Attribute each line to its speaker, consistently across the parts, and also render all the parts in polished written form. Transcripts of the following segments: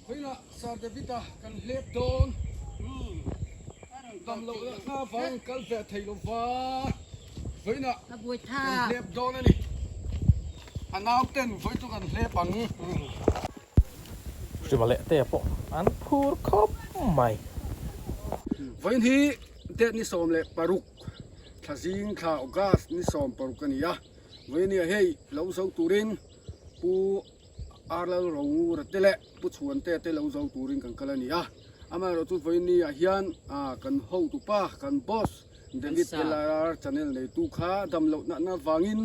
Speaker 1: Khawilah Sir David-a kan hlep dawn. Dam loh na avang kal ve thei lo va. Vawiinah kan hlep dawn a ni. A nauten vawi chu kan hlep ang.
Speaker 2: Hrima leh te pawh an phur khawp mai.
Speaker 1: Vawiin hi date ni 16 thla zing thla August ni 16 a ni a. Vawiin hi hei lo zo turin Pu Arlal Rongura te leh Pu Chhuante te lo zo turin kan kal a ni a. Amaherawhchu vawiin ni ah hian kan hotupa kan boss David LRR channel neitu kha dam loh natna vangin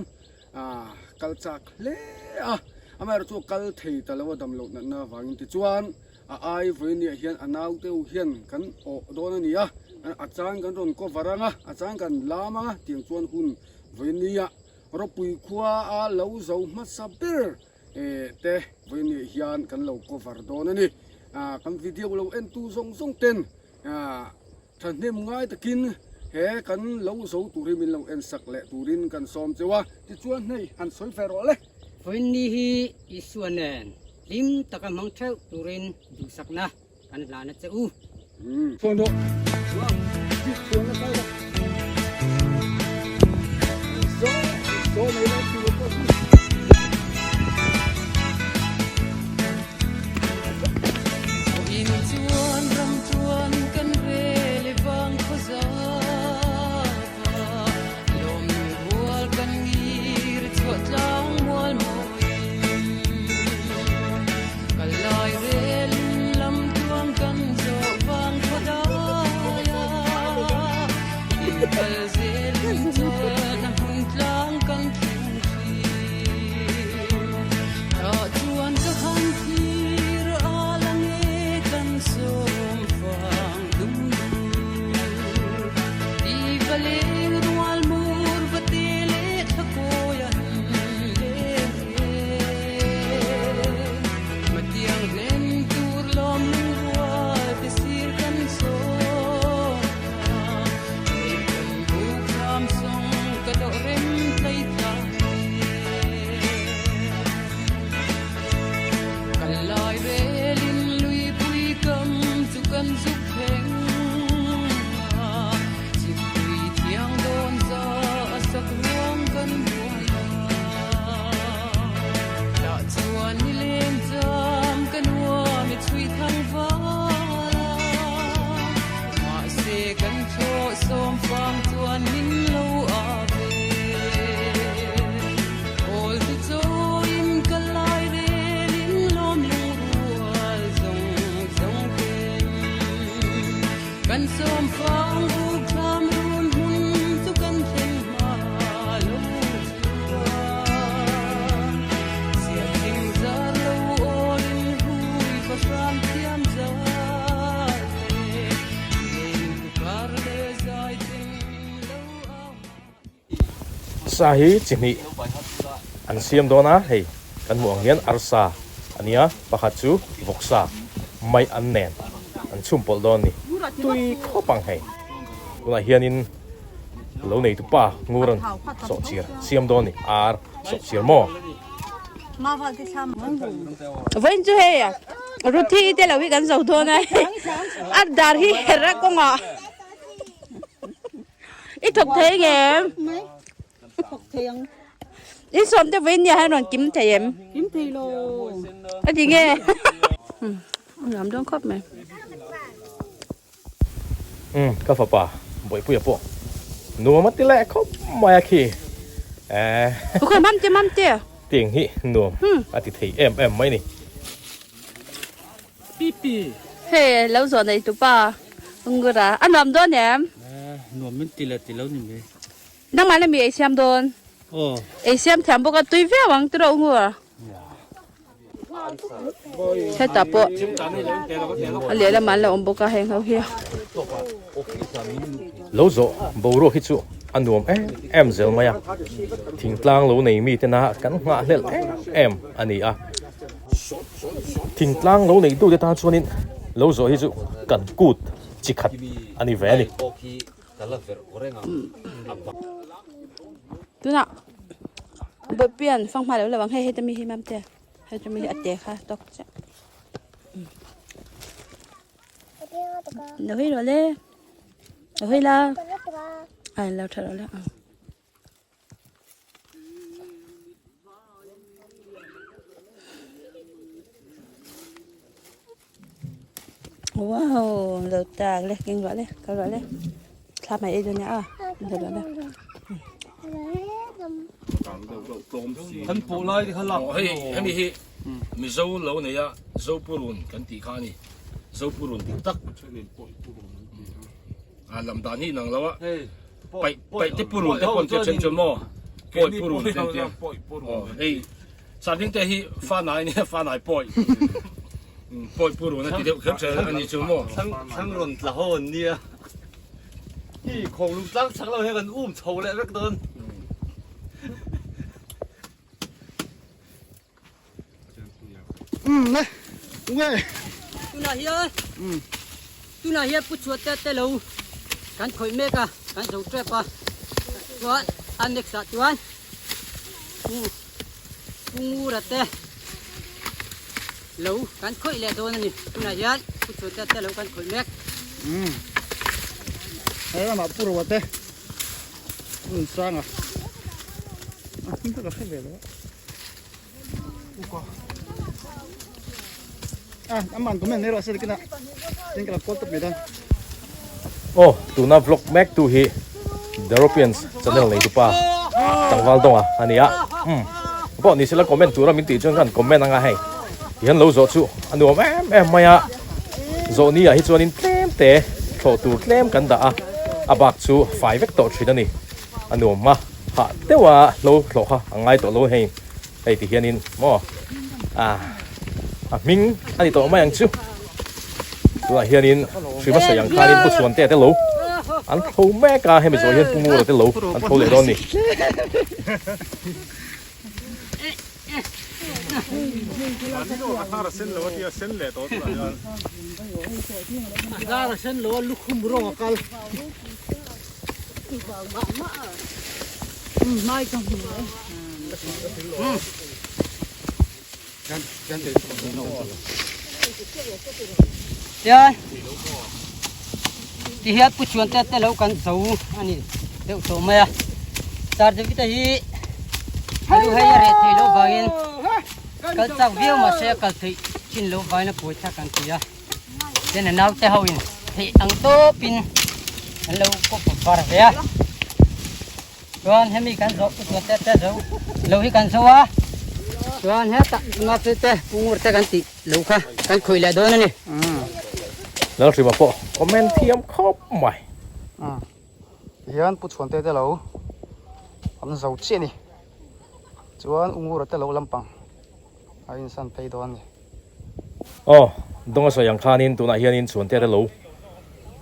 Speaker 1: kal chak hle a. Amaherawhchu a kal thei ta lo a dam loh natna vangin tichuan a ai vawiin ni ah hian a naute ho hian kan awh dawn a ni a. A chang kan rawn cover ang a, a chang kan lam ang a tiang chuan hun vawiin ni ah Ropui khua a lo zo hmasa ber te vawiin hian kan lo cover dawn a ni. Kan video lo entu zawng zawng ten thahnem ngai takin he kan lo zo turin min lo en sak leh turin kan sawm cheu a, tichuan hei han sawi ve rawh le.
Speaker 3: Vawiin ni hi Isua nen hlim taka hmang theuh turin duhsakna kan hlan a che u.
Speaker 1: Chuan rawh. Chuan na kai rawh. Zo zo mai lo chu lo pawh chu.
Speaker 4: In chuan ram chuan kan rel i vang khaw zava lawm rual kan ngir chhuah tlang mual mawiin Kal lai relin lam tuang kan zawh vang khaw dai a, in kal zelin chuan a hmun tlang kan thleng thin. Tah chuan ka han thlir a la nge kan sawm fang dum dur. Ti va leng rual mur va te leh thla kawi an leng e. Matiang hlen tur lawm lungrual te sir kan sawn a, Nei kan buk hram sawng ka dawh rem tlei tlang e. Kal lai relin luipui kam chu kan zuk thleng a, Chipui thiang dawn za a sak ruang kan buai a. Tah chuan ni leng cham ka nuam i chhui thang val a, mahse kan thlawh sawm fang chuan min lo a ve. Awl ti chawiin ka lai relin lawm lungrual zawng zawng ten kan sawm fang buk thlam run hmun chu kan thleng hma lo chuan Siah thing zar lo awlin hui va hram thiam zai le Len kar le zai ting lo au
Speaker 2: Sa hi chi hnih an siam dawn a, hei kan hmuh ang hian arsa a nia, pakhat chu vawksa mai an nen an chhum pawlh dawn a ni. Tui khawp ang hei. Tunah hianin lo neitu pa ngur an sawhchir siam dawn a ni, ar sawhchir maw?
Speaker 5: Vawiin chu hei Ruthi te lo hi kan zo dawn a, a dar hi her a kawngah i thawk thei ngem?
Speaker 6: Thawk thei ang.
Speaker 5: In sawm te vawiin nia hian rawn kim thei em?
Speaker 6: Kim thei lo.
Speaker 5: A ti nge? A nuam dawn khawp mai.
Speaker 2: Umm ka fapa Bawihpuia pawh nuam a ti leh khawp mai a khi. Eeh.
Speaker 5: Ukhawi mamte mamte.
Speaker 2: Tiang hi nuam a ti thei em em mai ni.
Speaker 5: Hei lo zawh nei tupa Ngura a nuam dawn em?
Speaker 7: Nuam min ti leh ti lo ni mai.
Speaker 5: Nangmah leh mi ei siam dawn.
Speaker 7: Aw.
Speaker 5: Ei siam thiam bawk a tui viau ang tiraw u Ngura. Hetah pawh a lehlamah an lo awm bawk a heng ho hi.
Speaker 2: Lo zawh boruak hi chu a nuam em em zel mai a, thingtlang lo nei mi tena kan nghahhlelh em em a ni a. Thingtlang lo nei dute tan chuanin lo zawh hi chu kan kut chi khat a ni ve a ni.
Speaker 5: Tunah Bawihpuia'n fanghma lo lo ang hei heta mi hi Mamte heta mi hi a te kha tawk chiah lo hei rawh le lo hei la a lo tha rawh le. Wow lo tak le keng rawh le kal rawh le thla mai ei dawn nia a lo rawh le.
Speaker 7: Kan pawh lai te kha lak
Speaker 1: Hei hemi hi Mizo lo nei a Zopurun kan tih kha a ni Zopurun dik tak a lam dan hi inang lo a paih paih te purun te pawh an tia then chuan maw pawi purun te an tia aw hei Sarding te hi fanai nia fanai pawi pawi purun a ti deuh kher kher a ni chu maw
Speaker 7: Thlang rawn tla ho an nia hi khawng lung tlang chak lo hian kan um chho leh vek dawn.
Speaker 3: Tunah hian tunah hian Pu Chhuate te lo kan khawih mek a, kan zo tep a, chuan a next ah chuan Pu Pu Ngura te lo kan khawih leh dawn a ni. Tunah hian Pu Chhuate te lo kan khawih mek.
Speaker 8: He lamah Pu Roa te hmun sanga a hming kha ka hre ve lo a.
Speaker 2: Aw tuna vlog mek tu hi The Europeans channel nei tupa tlangval dawnga a ni a umm pawh ni sela comment tura min tih chuan khan comment anga hei tihian lo zawh chu a nuam em em mai a zawh ni ah hi chuanin tlem te thlawh tur tlem kan dah a a bak chu fai vek tawh thin a ni a nuam a hah deuh a hlo thlawh kha a ngai tawh lo hei. Hei ti hianin maw ah a hming a ni tawh mai ang chu tunah hianin hri hmasa ang khanin pu chhuante te lo an tho mek a hemi zawh hian pu ngura te lo an tho leh dawn a ni.
Speaker 3: Tian ti hian pu chuan te te lo kan zo a ni deuh tawh mai a Sir David-a hi a lu hei a reh theih loh vangin kal chak viau mahse a kal theih chin loh vangin a pawi thlak kan ti a. Tin a naute ho in theih ang tawpin an lo kawp var ve a. Chuan hemi kan zawh chu chuan te te zo lo hi kan zo a. Chuan hetah ngapte te pungur te kan tih lo kha kan khawih leh dawn a ni.
Speaker 2: Lalhrima pawh comment thiam khawp mai.
Speaker 8: Tihian Pu Chhuante te lo an zo chiah a ni. Chuan Ungura te lo lampang a insan phei dawn a ni.
Speaker 2: Aw, Dawnga sawi ang khanin tunah hianin Chhuante te lo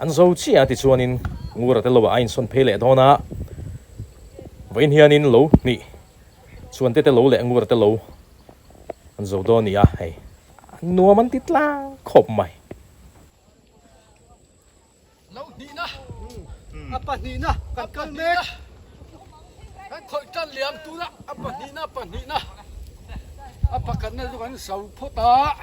Speaker 2: an zo chiah a tichuanin Ngura te lo ah a insawn phei leh dawn a, vawiin hianin lo hnih Chhuante te lo leh Ngura te lo an zo dawn a ni a hei. Nuam an ti tlang khawp mai.
Speaker 1: Lo hnihna, a pahnihna kan kal mek. Kan khawih tan liam tura a pahnihna pahnihna a pakhatna chu kan so phawt a.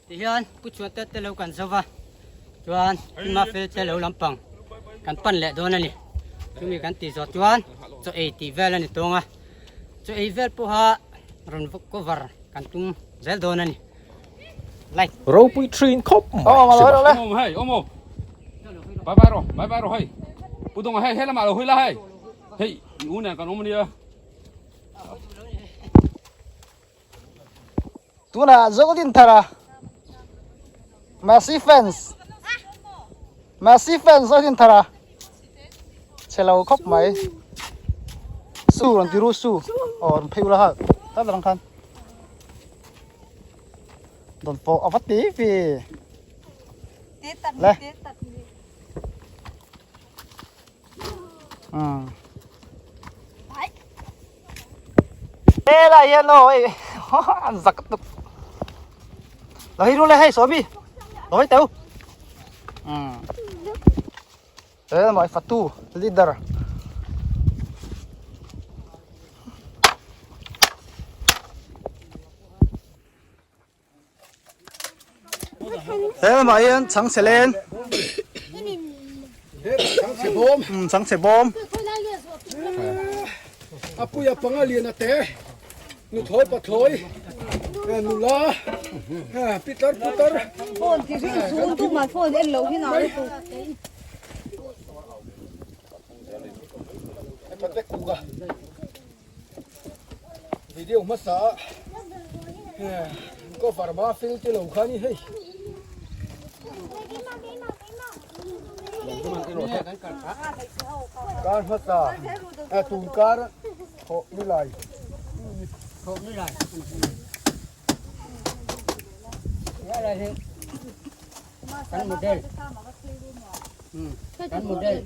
Speaker 3: Tihian Pu Chuante te lo kan zo va, chuan Ima fel te lo lampang kan pan leh dawn a ni. Chumi kan tih zawh chuan chaw ei tih vel a ni tawng a, chaw ei vel pawha rawn cover kan tum zel dawn a ni. Like.
Speaker 2: Ropui thin khawp mai
Speaker 9: Siva. Bye bye ro, bye bye ro hei. Pu Donga hei, helamah lo hui la hei. Hei, i u nen kan awm ania.
Speaker 8: Tunah Zodin thara Messi fans Messi fans Zodin thara chhe lo khawp mai su rawn ti ru su aw rawn phei ula ha ta lang khan dawn pawh a va ti ve le umm Helai hian aw hei an zak tuk lo hi rule hei sawmi lo hei teu umm he mai fatu leader He lamah hian chhangchhe len
Speaker 1: Chhangchhe bawm
Speaker 8: chhangchhe bawm
Speaker 1: A puia panga lian a te nuthlawi pathlawi nula pitar putar
Speaker 6: Phone ti ring chhung tu mah phone en loh hi nau tu.
Speaker 1: Video hmasa a cover hma fel te lo kha ni hei. Kar hmasa a tun kar thawh ni lai.
Speaker 3: Thawh ni lai. Lai hi kan model. Kan model.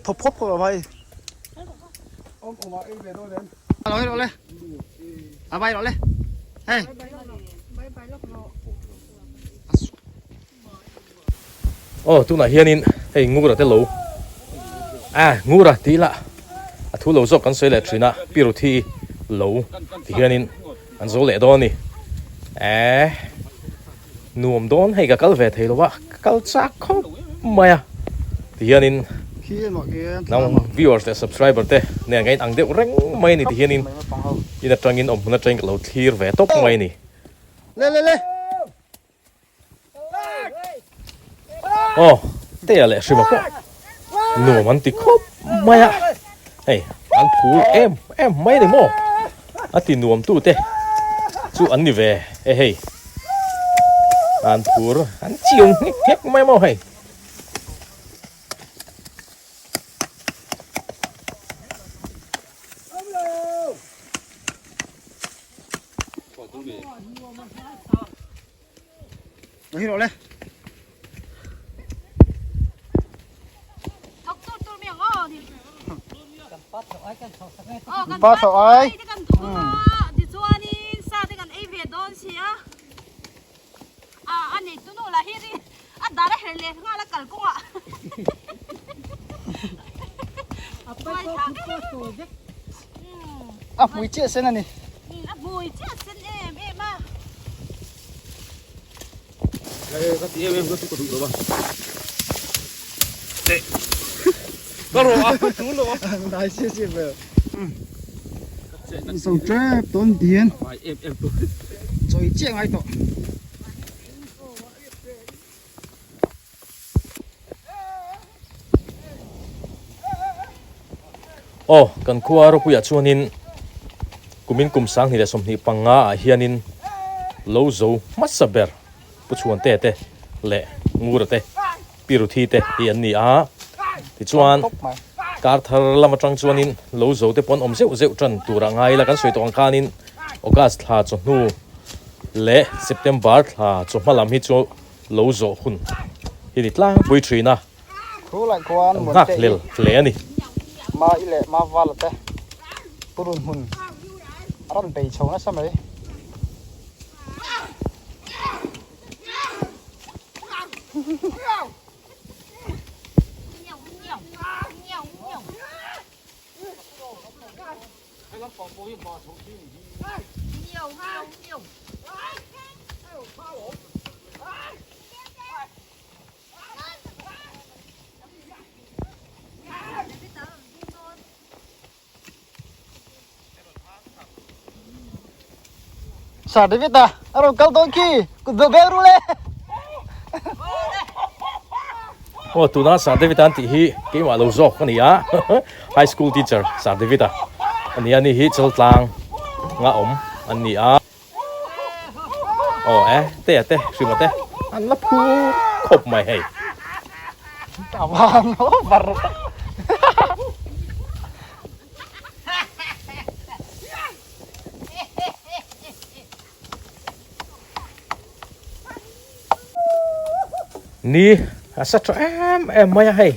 Speaker 8: Thawp khawp khawp a vai. Lo hi rawh le. A vai rawh le. Hei.
Speaker 2: Aw tunah hianin hei Ngura te lo a Ngura tih lah a thu lo zawk kan sawi leh thin a Piruthi lo ti hianin an zo leh dawn a ni eh nuam dawn hei ka kal ve thei lo a ka kal chak khawp mai a ti hianin nang viewers leh subscriber te nen ka inang deuh reng mai a ni ti hianin in atangin awm hmun atangin ka lo thlir ve tawp mai a ni.
Speaker 8: Le le le.
Speaker 2: Aw Tea leh Hrima pawh nuam an ti khawp mai a, hei an phur em em mai a ni maw? A ti nuam tu te chu an ni ve e hei, an phur an chiu nghek nghek mai maw hei.
Speaker 8: Hi rawh le. Pa thawh ai. A hmui chiah sen a ni.
Speaker 5: A hmui chiah sen em em a.
Speaker 9: Ka ti em em ka chu ka duh lo a. Ka rawh a tu lo a.
Speaker 8: Dai si si ve. So trap ton dian.
Speaker 9: Vai em em tu.
Speaker 8: Choi chiah ngai tawh.
Speaker 2: Aw, kan khua ropuiah chuanin kumin kum 2025 ah hianin lo zo hmasa ber Pu Chhuante te leh Ngura te, Pi Ruthi te hi an ni a. Tichuan. Kar thar lam atang chuanin lo zo te pawh an awm zeuh zeuh tan tur a ngai ila kan sawi tawh ang khanin August thla chawhnu leh September thla chawhma lam hi chu lo zawh hun hi ni tlangpui thin a, kan nghak hlel hle a ni.
Speaker 8: Ma i leh ma val te purun hmun a rawn bei chho nasa mai. Sir David a a rawn kal dawn khi kut bel bel ru le.
Speaker 2: Aw tuna Sir David an tih hi keimah lo zawk a ni a High School teacher Sir David a a ni a ni hi Chaltlang nga awm an ni a. Aw e te a te hrim a te an la phur khawp mai hei.
Speaker 8: A van over.
Speaker 2: Ni a sa tha em em mai a hei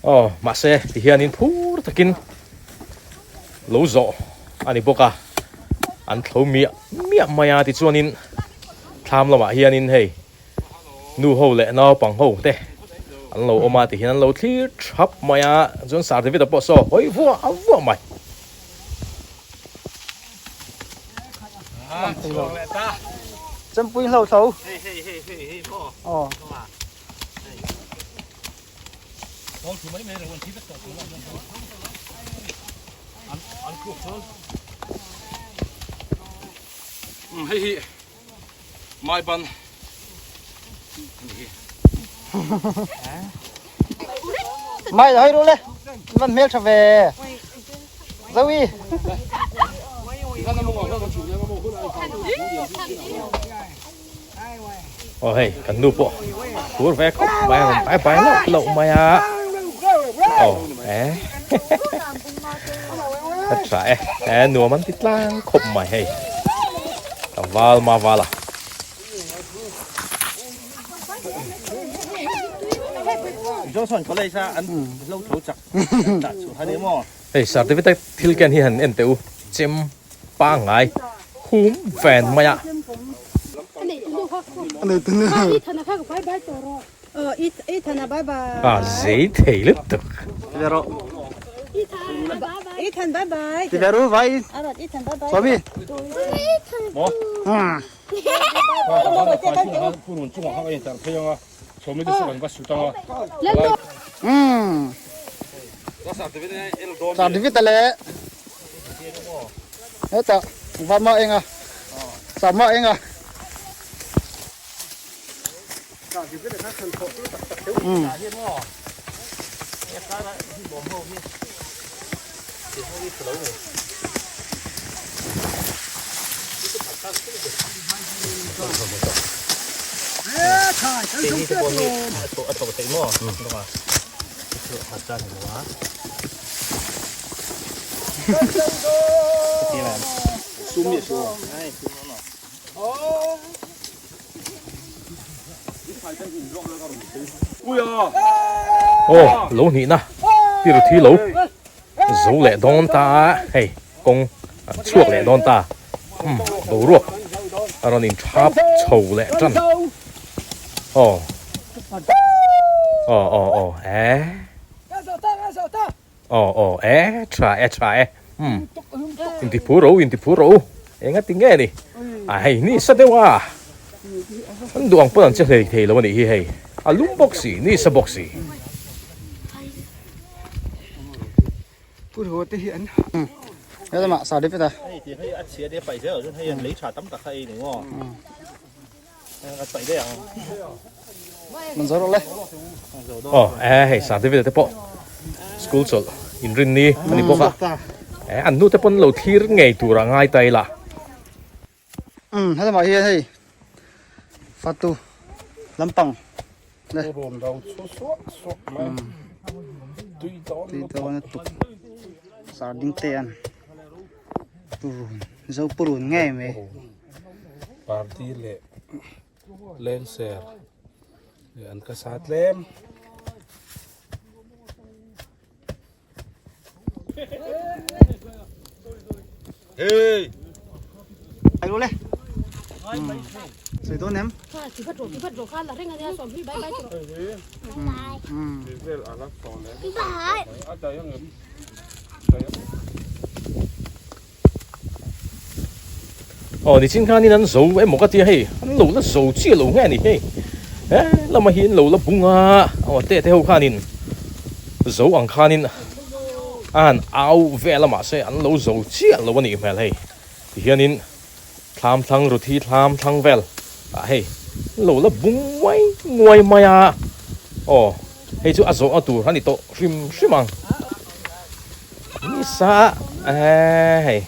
Speaker 2: aw mahse tihianin phur takin lo zawh a ni bawk a an thlo miah miah mai a tichuanin thlam lamah hianin hei Nu ho leh naupang ho te an lo awm a ti hian an lo thlir thap mai a, chuan Sir David a pawh saw hawi vuah vuah mai.
Speaker 8: Chempui hlo tho. Aw.
Speaker 9: Hei hi Mai ban
Speaker 8: Mai là hơi luôn đấy. Mình mê trở về. Zoe.
Speaker 2: Ồ hei, kan nu pawh phur ve khawp mai a rawn pai pai loh loh mai a. Aw e a tha e e nuam an ti tlang khawp mai hei tlangval ma val a.
Speaker 7: Johnson College a an lo tho chak dah chu hani maw.
Speaker 2: Hei certificate thil ken hi han en teh u chem pangngai hum ven mai a. A zei thei lutuk. Aw lo hnihna tir thi lo zo leh dawn ta a hei kawng an chhuak leh dawn ta umm boruak a rawn in thap chho leh tan aw aw aw aw e aw aw e tha e tha e umm inti phur ro inti phur ro enga ti nge ni a hei ni sa deuh a an duh ang pawn an che hlei thei lo a nih hi hei a lum bawk si ni sa bawk si. Aw e hei certificate te pawh school chawlh inrin ni a ni bawk a e an nu te pawn lo thlir ngei tur a ngai ta ila.
Speaker 8: Umm helamah hian hei fatu lampang le. Tui dawn lutuk. Sarding te an purun zo purun ngei mai.
Speaker 9: Party leh lengser leh an ka sa tlem.
Speaker 7: Hey!
Speaker 8: Ai le. Sui dawn em?
Speaker 2: Aw nichin khanin an zo emaw ka tia hei an lo la zo chiah lo nge ni hei he lama hi an lo la bung a aw te te ho khanin zo ang khanin a han au vel a mahse an lo zo chiah lo a nih hmel hei tihianin thlam thlang ruthi thlam thlang vel ah hei an lo la bung nguai nguai mai a aw hei chu a zawh a tur a ni tawh hrim hrim ang nisa eh hei.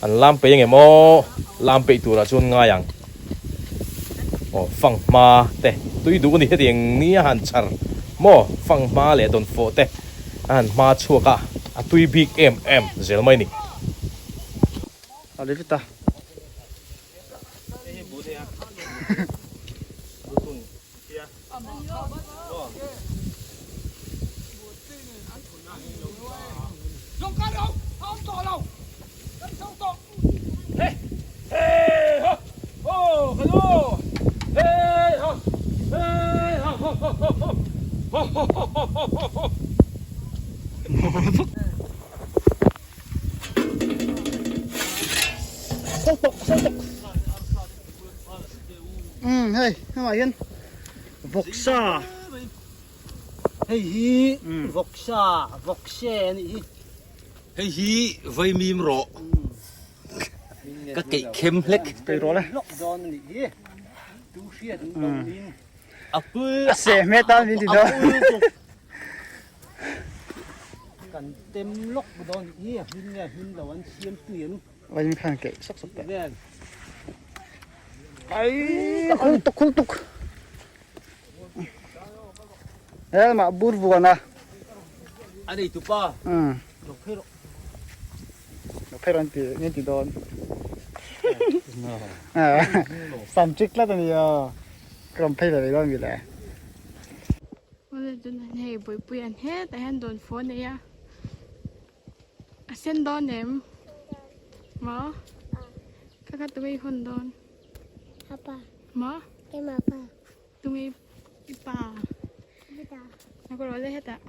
Speaker 2: An lam peih ange maw? Lam peih turah chuan ngai ang. Aw, fanghma te tui duh a ni hetiang ni a han chhar maw? Fanghma leh dawnfawh te a han hma chhuak a, a tui bik em em zel mai a ni.
Speaker 8: A ri vit a. Umm hei hengah hian vawksa.
Speaker 3: Hei hi vawksa, vawkse a nih hi.
Speaker 7: Hei hi vaimim rawh. Ka keih khem hlek.
Speaker 8: Kei rawh le.
Speaker 3: Lawk dawn a nih hi. Tu hriat in lo in.
Speaker 7: A pul.
Speaker 8: A seh hmet a min ti dawn.
Speaker 3: Kan tem lawk dawn a nih hi. A hmin nge a hmin lo an siam tui an.
Speaker 8: Vaimim khan keih sawk sawk teh.
Speaker 3: Vel.
Speaker 8: Ai khul tuk khul tuk. Helmah bur vuan a.
Speaker 7: A nei tu pa.
Speaker 8: Lo phei rawh. Lo phei rawh an ti min ti dawn. Sam chik tlat a ni a. Ka rawn phei ve ve dawn mi le.
Speaker 5: Awle tunah hian hei buaipui an hetah hian dawn fawh a nei a. A sen dawn em? Maw? Kha kha tunge i hawn dawn? Maw? Tunge i pa? A ka rawh le hetah.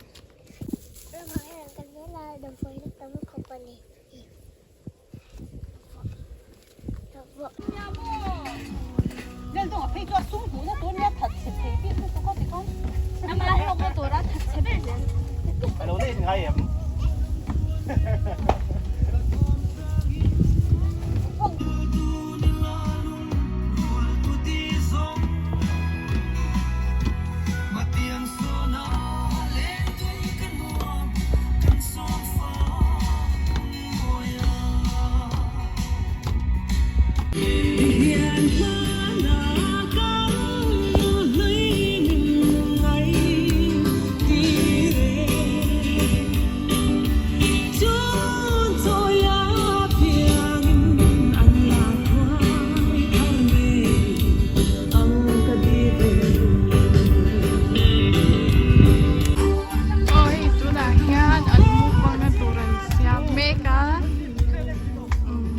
Speaker 5: Aw hei tunah hian an mukbang na tur an siam mek a umm.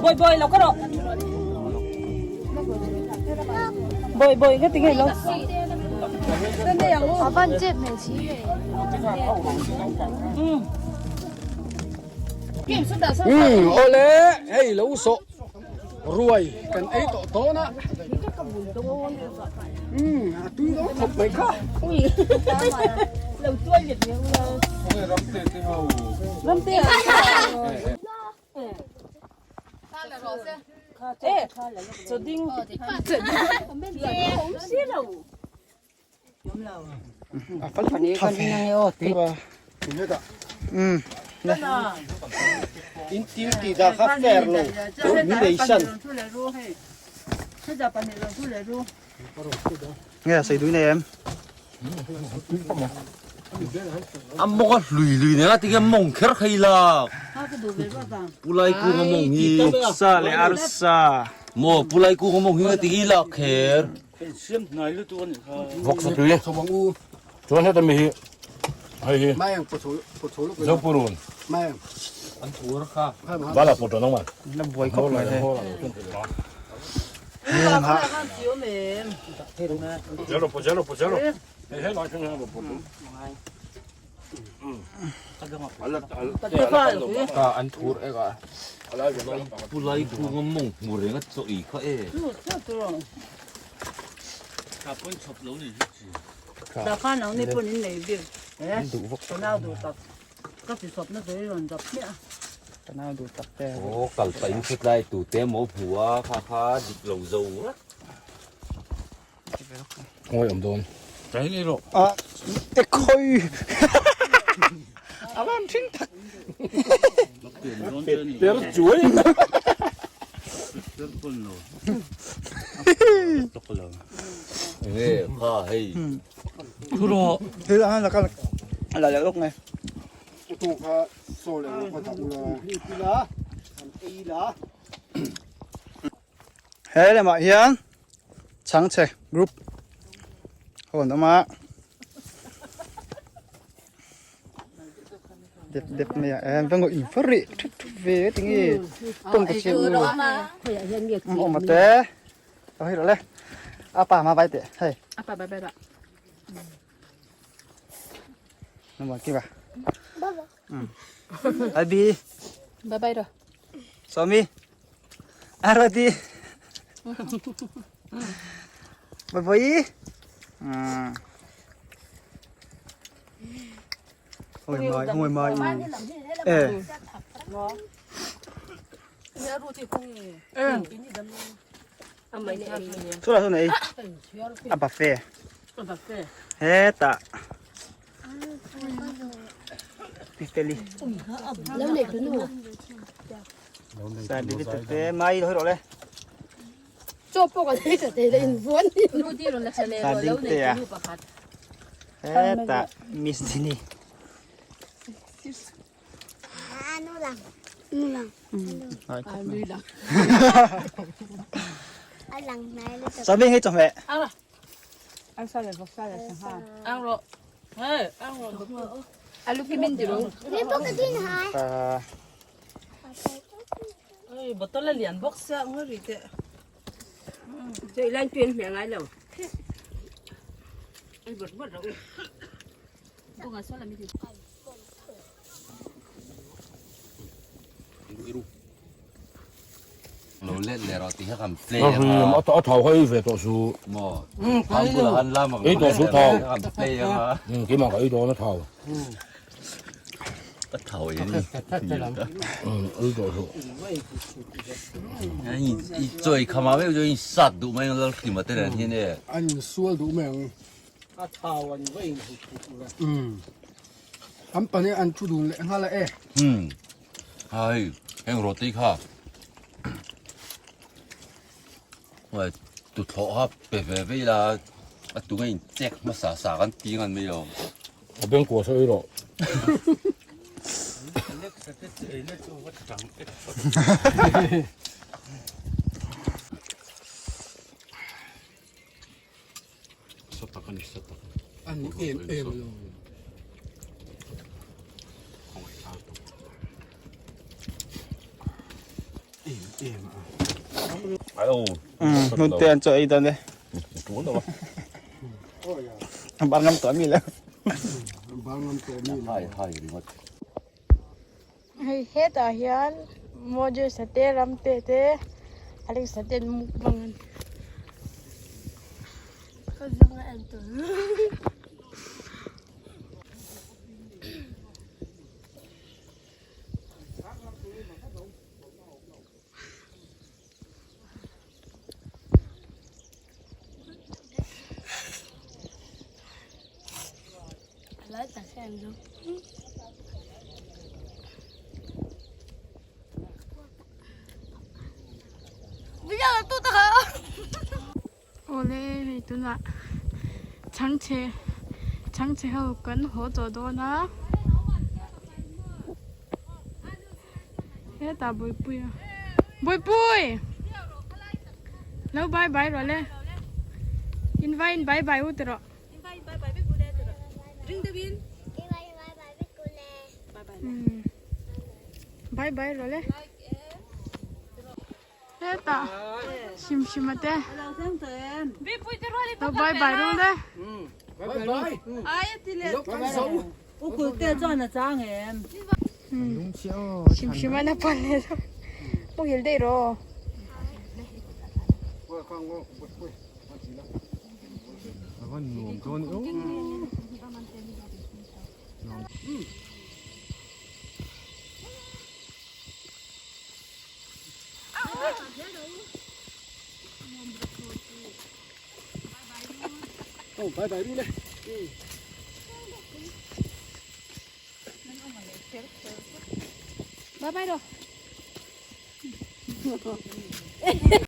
Speaker 6: Boi boi lo ka ro. Boi boi cái tiếng lo.
Speaker 5: Avan chep hmel si ve.
Speaker 1: Umm awle hei lo sawh ruai kan ei tawh dawn a umm a tui dawn khawp mai kha.
Speaker 8: In til tih dah kha fair lo min ei san. Nge sei dui nei em?
Speaker 7: A mawng a hlui lui nen a tinge mawng kher khai lak. Pulai kung a mawng hi.
Speaker 8: Sa leh arsa.
Speaker 7: Maw pulai kung a mawng hi nga tinge i lak kher.
Speaker 2: Vawk sa tui chuan heta mi hi hei hi Zopurun vala pawt rawh nangman
Speaker 8: na buai khawp mai hei
Speaker 2: An thur ek a.
Speaker 7: Pulai kung a mawng hmu reng a chaw ei kha e. Aw kal pah in khetlai tu te maw hmu a kha kha dik lo zo rat.
Speaker 2: Ngawi awm dawn.
Speaker 8: A e khawi a van thing tak.
Speaker 2: Per chuai.
Speaker 7: Enge kha hei.
Speaker 8: Thil a la ka la leh lawk nge.
Speaker 1: Tu kha saw leh lawk a dah ula.
Speaker 8: He lamah hian chhangchhe group ho an awm a dep dep mai a em va ngawih in far rih thup thup ve tinge tawng ka chiang u awm a te a hei rawh le a pa ma vai teh hei
Speaker 5: a pa bai bai rawh
Speaker 8: nó kia bà Abi
Speaker 5: bye bye rawh
Speaker 8: Swami Arati Bye bye Ôi mai ôi mai Ê Số là số này A buffet Hết ạ Pisteli Sa đi thực tế mai thôi rồi đấy
Speaker 5: Chaw pawh kan ei ta thei la in vuan
Speaker 8: Sa ding te à Hết ạ Miss Dini Sao biết hết chồng mẹ À
Speaker 7: Lo let leh rawh tih hi kan play ang a.
Speaker 2: A thau hai ve tawh su.
Speaker 7: Maw? Thau bulah han lam ang.
Speaker 2: Ei tawh su thau.
Speaker 7: Kan play ang a.
Speaker 2: Keimah ka ei dawn a thau.
Speaker 7: Ka thau ei ani.
Speaker 2: Ei tawh su.
Speaker 7: I chawi khama meuh chu in sat duh mai ang Lalhrima te nen hian e.
Speaker 1: An insual duh mai ang.
Speaker 3: A thau an va inhut hut ula.
Speaker 1: An pahnih an thu dun leh nghal a e.
Speaker 7: Hai, heng roti kha. Uai, tu thlawh ha pe ve ve ila a tunga in check hmasa sa kan ti ngan mai lo.
Speaker 2: A beng kuah sawi rawh.
Speaker 1: An ni em em lo.
Speaker 8: Nun te an chaw ei dawn e. Bar ngam tawh mi lo.
Speaker 1: Bar ngam tawh mi lo.
Speaker 7: Hai hai ringawt.
Speaker 5: Hei hetah hian Moses-a te Ramte te Alex-a te an mukbang a ni. Ka zawng a en tur. Awle hei tunah chhangchhe chhangchhe ho kan haw tawh dawn a hetah Bawihpui a Bawihpui lo bye bye rawh le in vai in bye bye u ti rawh. Bye bye rawh le. Hetah hrim hrim a te. Lo bye bye rawh le.
Speaker 1: Bye bye.
Speaker 5: Hrim hrim a na pan le. Muhil daih rawh. Bye bye rawh.